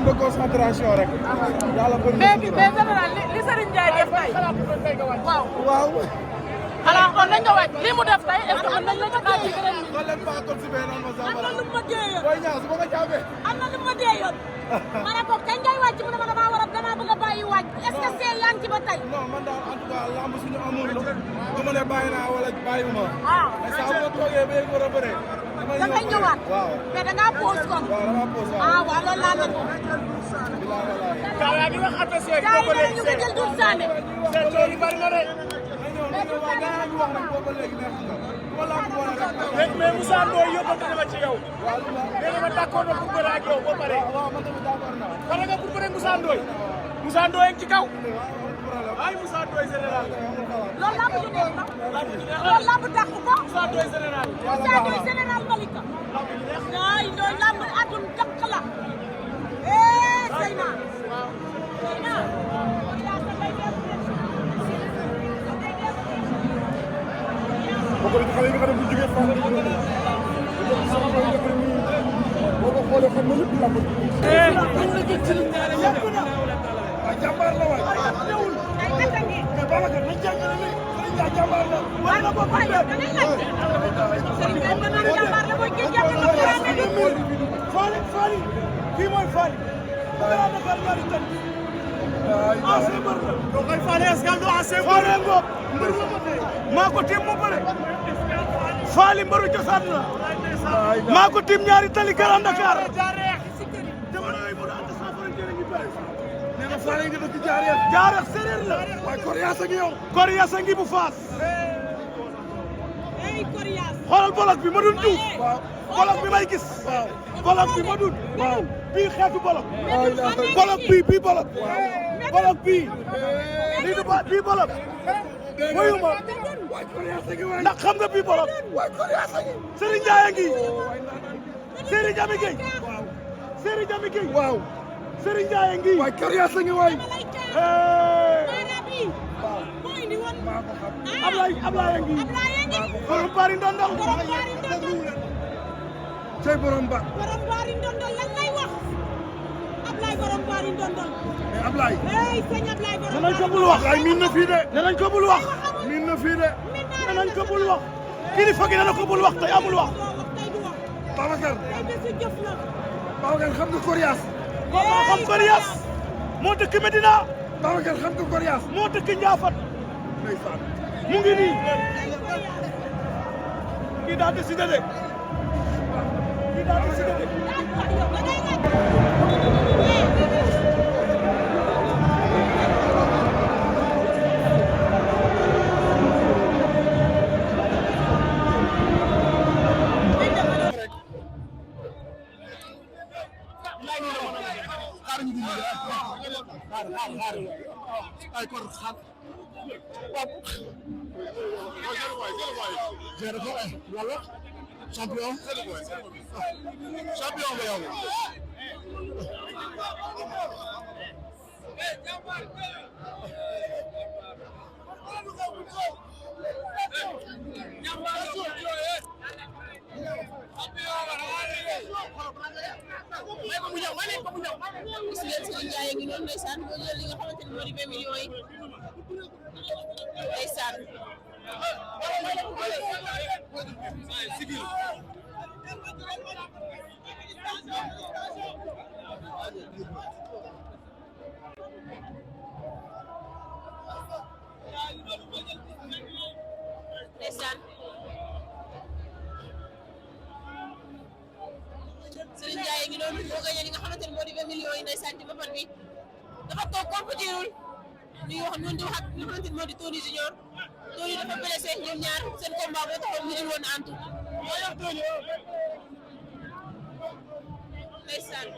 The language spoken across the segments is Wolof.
de concentration rek. yàlla bëri na mais général li Serigne Ndiaye def tey waaw. waaw. alors kon nañ nga wàcc li mu def tey est-ce que mën nañ la ko xaar ci beneen bi. kon leen faa kon si beneen ma am na lu ma déeyoon. booy ñaaw su ma ko jàppee. am na lu ma déeyoon. ma ne ko kañ ngay wàcc mu ne ma damaa bëgg a bàyyi wàcc est-ce que c'est yaa ngi ci ba tey. non man daal en tout cas lamb suñu amul la. du ma ne bàyyi naa wala bàyyiwuma. waaw mais saa bu ma toogee ba yëg war a bëree. da ngay ñëwaat. waaw mais da ngaa pause kon. waaw dama pause waaw. ah waaw loolu laa nangu. gaa yaa ngi wax attention. gaa yi nee ñu ngi jël Doudou Sané. seen tool yi bari na de. waaw gaa yaa ngi wax nag boobu ba léegi neex na. du ma lamb boole rek. mais Moussa Ndoye yóbbante na ma ci yow. waaw lu ma. nee na ma d'accord na pour bëre ak yow ba pare. waaw man tamit d'accord naa. pare nga pour bëre Moussa Ndoye. Moussa Ndoye ci kaw. ay Moussa Ndoye général. loolu laa bëgg neex na. loolu laa bëgg dàq ko. Moussa Ndoye général. Moussa Ndoye général Malika. ay Ndoye lamb àddun dàq la. Seyna. Seyna. bokk na ci xale yi nga xam ne bu jugee Fane rek ñu boo ko xoolee xam na lépp lamb. waaw jàmbaar la waay. mais Babacar nañ jàngale ni Serigne Ndiaye jàmbaar la. war nga ko bàyyi yow da ngay laajte. Serigne Ndiaye nga naan jàmbaar la mooy kii jàpp na ko raame bi. Fally kii mooy Fally. Grand Dakar ñaari tan. ancien mbër la. doo koy Fally Escale du ancien mbër. Fally ngoog mbër la ko tey. maa ko tiim mu bëre. Fally mbëru cosaan la. maa ko tiim ñaari tali Grand Dakar. jamono yooyu mu daan ànd saa bëri njëriñ ñu bëri. nee na Fally nga dëkk Jaareex. Jaareex séeréer la. waaye Koriyaas a ngi yow. Koriyaas a ngi bu Faas. ay Koriyaas. xoolal bolok bi ma dun Diouf. waaw bolok bi may gis. waaw. bolok bi ma dun. waaw. bii xeetu bolok. waaw bolok bii bolok. bolok bii. lii du ba bii bolok. wuyu ma. waaye Koriyaas a ngi waay. ndax xam nga bii bolok. waaye Koriyaas a ngi. Serigne Ndiaye a ngi. Serigne Jami Gueye. Serigne Jami Gueye. waaw. Serigne Ndiaye a ngi. waaye Koriyaas a ngi waay. Ablaye a ngi. borom Bari Ndondol. cey borom ba. borom Bari Ndondol lan lay wax. Ablaye borom Bari Ndondol. mais Ablaye. hey sëñ Ablaye borom danañ ko bul wax. Ablaye miin na fii de. danañ ko bul wax. miin na fii de. danañ ko bul wax. kilifa gi dana ko bul wax tey amul wax. Babacar. tey bésu jëf la. Babacar xam nga Koriyaas. moo xam Koriyaas. moo dëkk Medina. Babacar xam nga Koriyaas. moo dëkk Ndiafat. ndeysaan. mu ngi nii. kii daa décidé de. kii daa décidé de. ay kon xaar. wala champion. champion nga yow. gis ngeen Serigne Ndiaye ngi noonu ndeysaan boo jël li nga xamante ni moo di 20 millions yi ndeysaan ndeysaan Serigne Ndiaye ngi noonu moo gagné li nga xamante ni moo di 20 millions yi ndeysaan ci boppam bi dafa toog compétirul ñu ngi wax ñun di wax ak li nga xamante ni moo di Tony Junior Tony dafa blessé ñoom ñaar seen combat boo taxoon ñu woon antu ndeysaan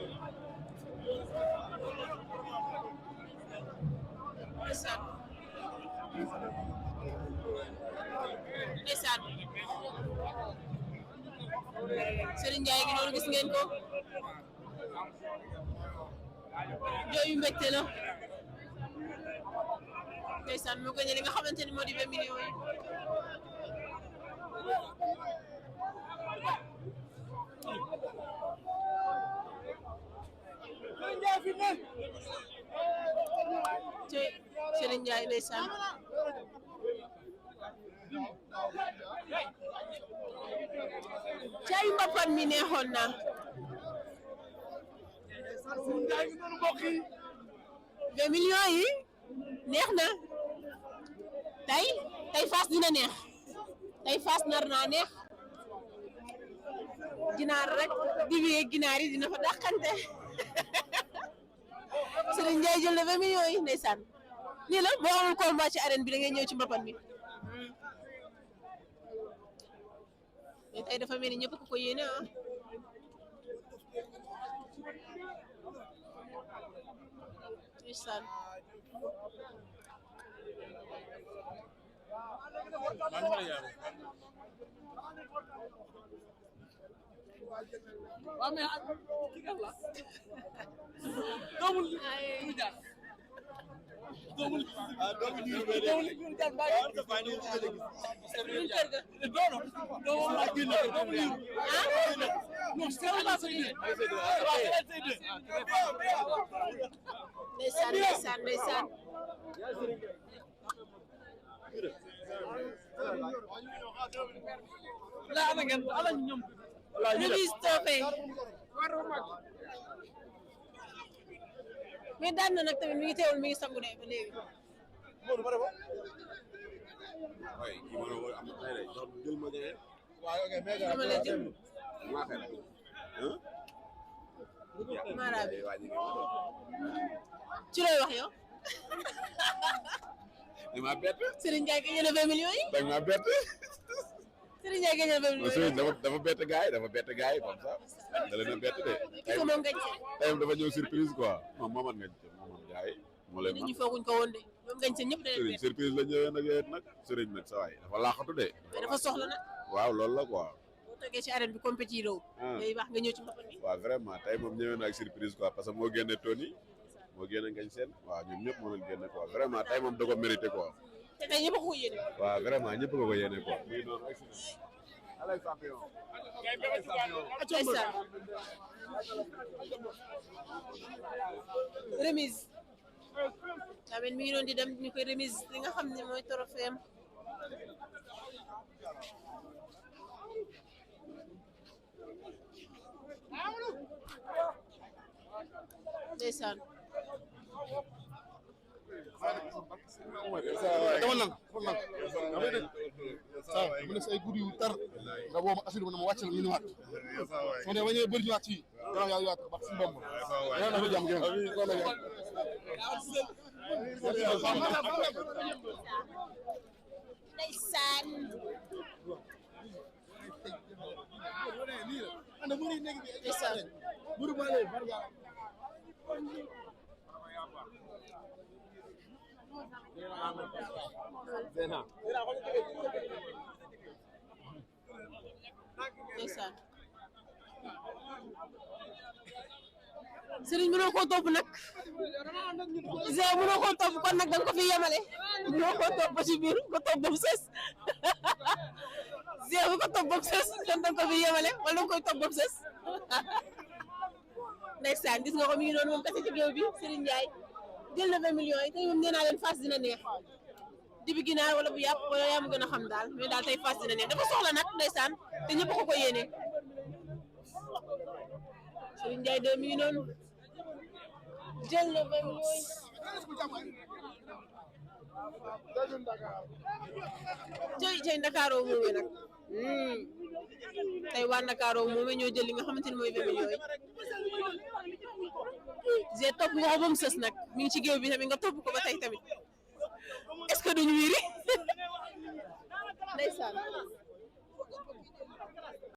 ndeysaan ndeysaan Serigne Ndiaye gi noonu gis ngeen ko jooyu mbégte la ndeysaan moo gagné li nga xamante ni moo di 20 millions yi Serigne Ndiaye ci Serigne Ndiaye ndeysaan cay mbapat mi neexoon na 20 millions yi neex na tey Fass dina neex tey Fass nar naa neex ginaar rek dibi ginaar yi dina fa dàqante Serigne Ndiaye jël na 20 millions yi ndeysaan nii la boo amul combat ci arène bi da ngay ñëw ci mbapat mi mais tey dafa mel ni ñëpp ko yéene ah ndeysaan waaw mais kii kan la doomul lu jaar doomul lu jaar bàyyi doomul la génn doomul liiru non c'est la ndeysaan la ana ngeen ala ñoom remise toppé mais daan na nag tamit mi ngi teewul mi ngi sangu de ba léegi Modou ma defoon. oui kii ma ne ko am na tey de jox jël ma jëlee. waaw ok mais dama la jël maa xel. Mara bi ci looy wax yow. damaa bett. Serigne Ndiaye gagné na 20 millions yi. dañ maa bett. Serigne Ndiaye gagné na 20 millions yi. dafa bett gars yi dafa bett gars yi comme ça. da leen a bett de. ki ko moom gañse. tey dafa ñëw surprise quoi. moom mooman nga mooman gars yi. moo leen nit ñi fooguñ ko woon de ñoom gañse ñëpp da leen Serigne bett. surprise la ñëwee nag yéen nag Serigne nag sa waay dafa laaxatu de. mais dafa soxla nag. waaw loolu la quoi. boo toogee ci arène bi compétit raw. day wax nga ñëw ci mbapat bi. waaw vraiment tey moom ñëwee na ak surprise quoi parce que moo génne Tony moo génne ngañ seen waaw ñun ñëpp moo leen génne quoi vraiment tey moom da ko mérité quoi. te tey ñëpp a ko yéene. waaw vraiment ñëpp ko yéene quoi. muy noonu excellent. allez champion. ndeysaan. remise. tamit mi ngi doon di dem ñu koy remise li nga xam ne mooy trophée am. ndeysaan. dama nang mu ne si ay guddi yu tar nga woo ma assuré ma ne ma wàccal ñu ñëwaat soo dee ba ñëwee bëri ñëwaat fii gannaaw yaa yaat ba si mbomb yaa na fa jàmm ngeen ndeysaan. ndeysaan. ndeysaan. Serigne mënoo koo topp nag Zé mënoo koo topp kon nag da nga ko fi yemale mënoo koo topp ba ci biir ko topp ba mu sës Zé bu ko topp ba mu sës kon da nga ko fi yemale wala da nga koy topp ba mu sës ndeysaan gis nga ko mi ngi noonu moom kese ci géew bi Serigne Ndiaye jël na 20 millions yi tey moom nee naa leen Fass dina neex dibi ginaar wala bu yàpp wala yaa ma gën a xam daal mais daal tey Fass dina neex dafa soxla nag ndeysaan te ñëpp ko yéene Serigne Ndiaye de mi ngi noonu jël na 20 millions yi. jëy Ndakaaroo moomee nag tey waa Ndakaaroo moomee ñoo jël li nga xamante ni mooy 20 millions yi. Zé topp nga ko ba mu sës nag mi ngi ci géew bi tamit nga topp ko ba tey tamit est-ce que duñu wiri